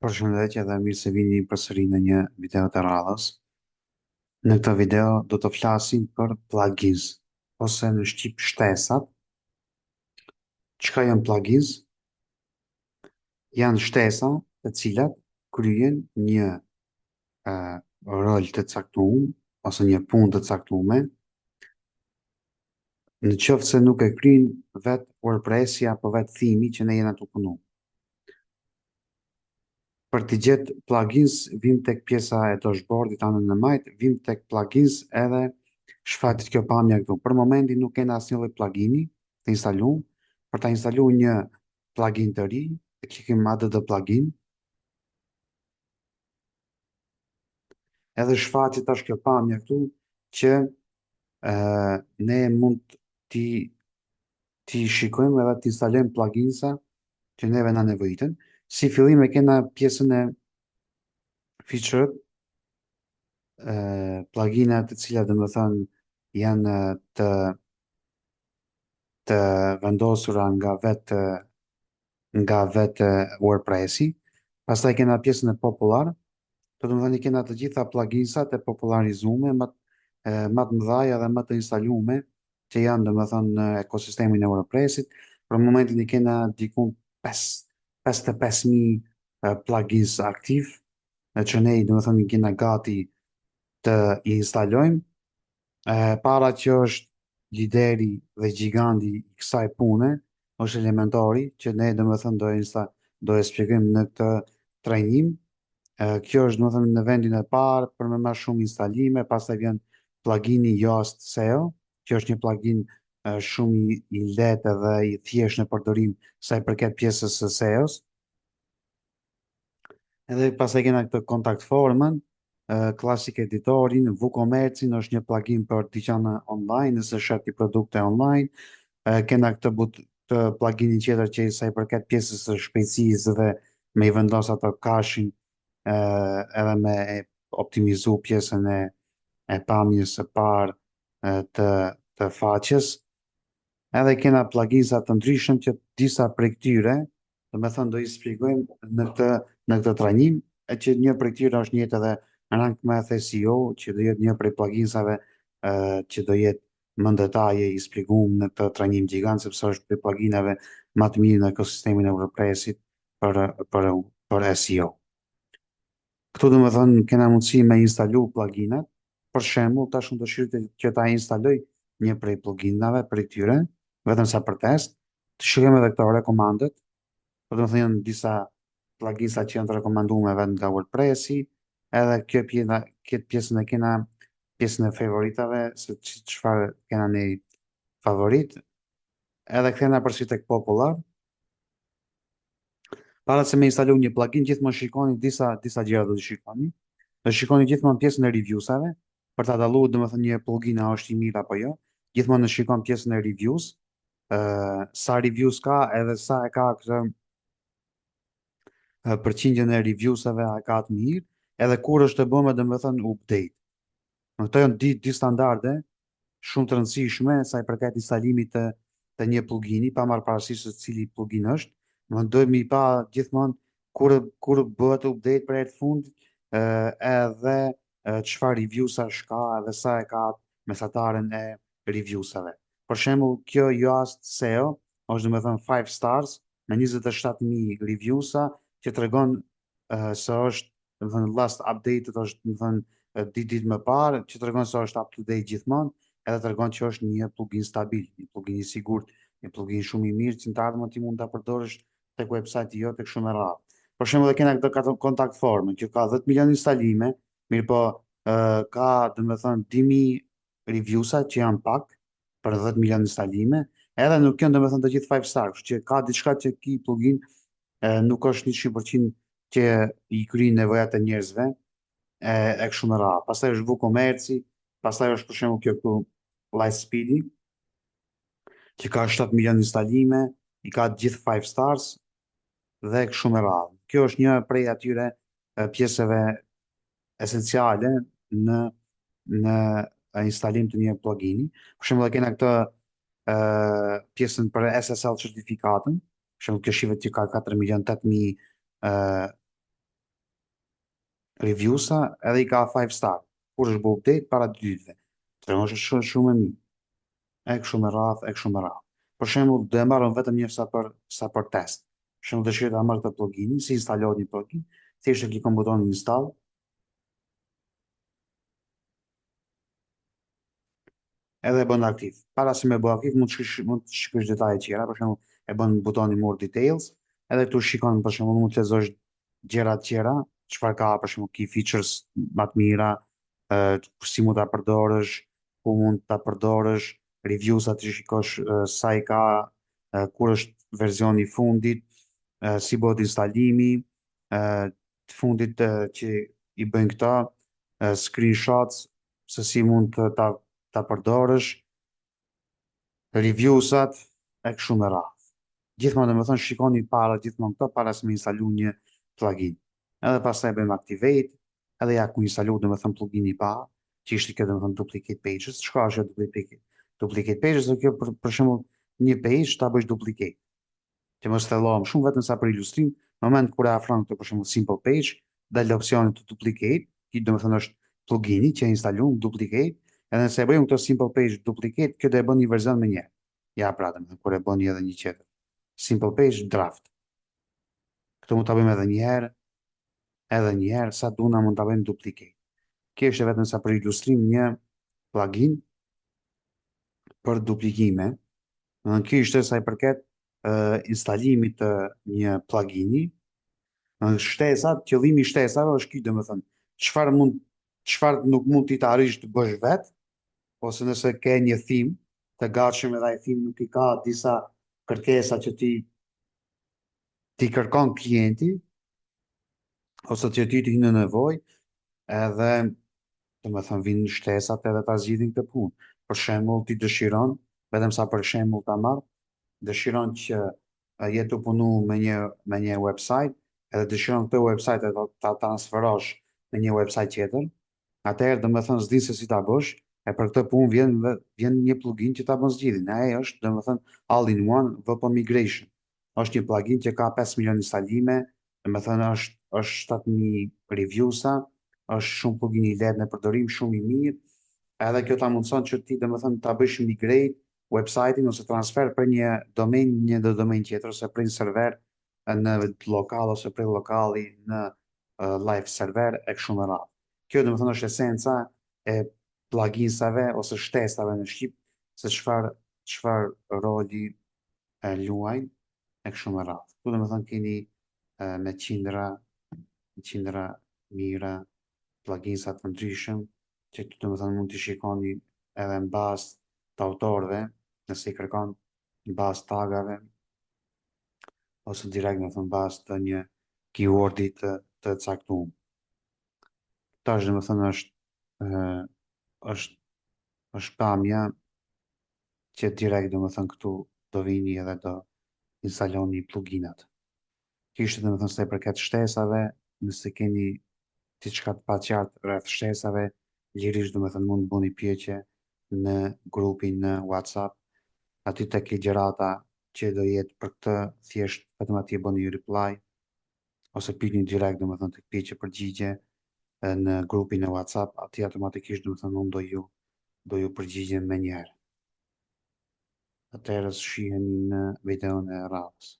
Përshëndetje dhe mirë se vini përsëri në një video të radhës. Në këtë video do të flasim për plugins ose në shqip shtesat. Çka janë plugins? Janë shtesa të cilat kryen një uh, rol të caktuar ose një punë të caktuar. Në qoftë se nuk e kryen vetë WordPress-i apo vetë theme-i që ne jena të punu. Për të gjetë plugins, vim tek pjesa e dashboardit anën e majtë, vim tek plugins edhe shfaqet kjo pamja këtu. Për momentin nuk kena asnjë lloj plugini të instaluar. Për ta instaluar një plugin të ri, e klikim add plugin. Edhe shfaqet tash kjo pamja këtu që e, ne mund t'i t'i shikojmë edhe t'i instalojmë pluginsa që neve na nevojiten. Si fillim e kena pjesën e feature plugina të cilat dhe më thënë janë të të vendosura nga vetë nga vetë WordPressi. Pastaj kena pjesën e popular, do të më thënë i kena të gjitha pluginsat e popularizume, më, më të mëdhaja dhe më të instalume që janë do më thënë në ekosistemin e WordPressit. Për momentin i kena diku 55.000 plugins aktiv, e që ne do më thënë i kena gati të i instalojmë. E, para që është lideri dhe gjiganti i kësaj pune, është Elementori, që ne do më thënë do e, insta, do e shpjegojmë në këtë trajnim. E, kjo është do më thënë në vendin e parë për me më shumë instalime, pastaj vjen plugini Yoast SEO, që është një plugin shumë i, i lehtë dhe i thjeshtë në përdorim sa i përket pjesës së SEO-s. Edhe pastaj kena këtë contact formën, Classic Editorin, WooCommerce-in është një plugin për dyqane online, nëse shet ti produkte online. Kena këtë but të pluginin tjetër që sa i përket pjesës së shpejtësisë dhe me i vendos ato cache-in edhe me optimizu pjesën e e pamjes së parë të të faqes. Edhe kena pluginsa të ndryshëm që disa prej këtyre, do me thënë do i shpjegojmë në këtë në këtë trajnim, e që një prej këtyre është njëjtë edhe Rank Math SEO, që do jetë një prej pluginsave që do jetë më në detaje i shpjeguar në këtë trajnim gjigant, sepse është prej pluginave më të mirë në ekosistemin e WordPressit për për për SEO. Këtu do me thënë kena mundësi me instalu pluginat, për shembull, tash unë dëshiroj që ta instaloj një prej pluginave prej këtyre, vetëm sa për test. Të shikojmë edhe këto recommended, po do të thënë janë disa pluginsa që janë të rekomanduar vetë nga WordPressi, edhe kjo pjesa, këtë pjesën e kena pjesën e favoritave, se çfarë kena ne favorit. Edhe kthehena përsëri tek popular. Para se me instalu një plugin, gjithmonë shikoni disa disa gjëra do të shikoni. Do shikoni gjithmonë pjesën e reviewsave, për ta dalluar domethënë një plugin a është i mirë apo jo. Gjithmonë në shikon pjesën e reviews, ë sa reviews ka edhe sa e ka këtë përqindjen e reviewsave a ka të mirë, edhe kur është e bëme domethënë update. Në këto janë dy, dy standarde shumë të rëndësishme sa i përket instalimit të, të një plugini, pa marrë parasysh se cili plugin është. Më do mi pa gjithmonë kur kur bëhet update për herë të fundit, edhe çfarë reviewsash ka edhe sa e ka mesataren e reviewsave. Për shembull, kjo Yoast SEO është domethënë 5 stars me 27.000 reviewsa që tregon uh, se është domethënë last updated është domethënë dy ditë më parë, që tregon se është up to date gjithmonë, edhe tregon që është një plugin stabil, një plugin i sigurt, një plugin shumë i mirë që në të ardhmen ti mund ta përdorësh tek website-i jot tek shumë e radhë. Për shembull, e kena këtë contact formën që ka 10 milion instalime, mirë po ka domethënë 2000 reviewsa që janë pak për 10 milion instalime, edhe nuk janë domethënë të gjithë 5 star, kështu që ka diçka që ki plugin e, nuk është 100% që i kryen nevojat e njerëzve, e, e kështu me radhë. Pastaj është WooCommerce, pastaj është për shembull kjo këtu Lightspeed, që ka 7 milion instalime, i ka të gjithë 5 stars dhe kështu me radhë. Kjo është një prej atyre pjesëve esenciale në në instalim të një plugini. Për shembull, e kena këtë ë pjesën për SSL certifikatën. Për shembull, kjo shihet që ka 4 milion 8000 ë. Reviewsa edhe i ka 5 star. Kur është bë update para dy ditëve. Tregon është shumë shumë e mirë. E kështu me radhë, e kështu me radhë. Për shembull, do e marrëm vetëm një sa për sa për test. Për shembull, dëshiroj ta marr këtë plugin, si instalohet një plugin, thjesht e klikon butonin install. Edhe e bën aktiv. Para se me bë aktiv, mund të shikosh mund të shikosh detaje tjera, për shembull, e bën butonin more details, edhe këtu shikon për shembull mund të lexosh gjëra të tjera, çfarë ka për shembull key features më të mira, ë si mund ta përdorësh, ku mund ta përdorësh, reviews-at të shikosh sa i ka, kur është versioni i fundit, si bëhet instalimi, të fundit që i bëjnë këta, screenshots, se si mund të ta, ta përdorësh, reviews-at, e kështu me radhë. Gjithmonë domethënë shikoni para gjithmonë këto para se me instalu një plugin. Edhe pastaj bëjmë activate, edhe ja ku instalu domethënë plugini i parë, që ishte kjo domethënë duplicate pages. Çka është kjo duplicate? Duplicate pages është kjo për, për shembull një page ta bësh duplicate. Që mos thellohem shumë vetëm sa për ilustrim, në moment kur e afron këtë për shembull simple page, del opsioni të duplicate, ki domethënë është plugini që e instalum duplicate, edhe nëse e bëjmë këtë simple page duplicate, kjo do e bën një version më një. Ja pra, domethënë kur e bëni edhe një tjetër. Simple page draft. Këtë mund ta bëjmë edhe një herë, edhe një herë, sa duna mund ta bëjmë duplicate. Kjo është vetëm sa për ilustrim një plugin për duplikime. Në kjo ishte sa i përket uh, instalimit të një plugini. Në shtesat, qëllimi i shtesave është ky, domethënë, çfarë mund çfarë nuk mund ti të arrish të bësh vet, ose nëse ke një theme të gatshëm edhe ai theme nuk i ka disa kërkesa që ti ti kërkon klienti ose që ti të në nevojë, edhe domethënë vinë shtesat edhe ta zgjidhin këtë punë. Për shembull, ti dëshiron, vetëm sa për shembull ta marr, dëshiron që je tu punu me një me një website, edhe dëshiron këtë website edhe ta transferosh në një website tjetër, atëherë domethënë s'din se si ta bësh, e për këtë punë vjen vjen një plugin që ta bën zgjidhjen. Ai është domethënë all in one WP Migration. Është një plugin që ka 5 milion instalime, domethënë është është 7000 reviewsa, është shumë plugin i lehtë në përdorim, shumë i mirë. Edhe kjo ta mundson që ti domethënë ta bësh migrate website-in ose transfer për një domain një do domain tjetër ose për një server në lokal ose prej lokali në uh, live server e kështu me radhë. Kjo domethënë është esenca e pluginsave ose shtesave në shqip se çfarë çfarë roli e luajnë e kështu me radhë. Këtu domethënë keni e, me qindra qindra mijëra pluginsa të ndryshëm që këtu domethënë mund t'i shikoni edhe në bazë të autorëve, nëse i kërkon në bazë tagave ose direkt domethënë në bazë të një keywordi të të caktuar. Tash domethënë është ë është është pamja që direkt domethënë këtu do vini edhe do instaloni pluginat. Kjo ishte domethënë sa i përket shtesave, nëse keni diçka të paqartë rreth shtesave, lirisht domethënë mund të bëni pyetje në grupin në WhatsApp, aty tek ligjërata që do jetë për këtë, thjesht vetëm atje bëni reply ose pyetni direkt domethënë tek pyetje përgjigje në grupin e WhatsApp, aty automatikisht domethënë unë do ju do ju përgjigjem menjëherë. Atëherë shihemi në videon e radhës.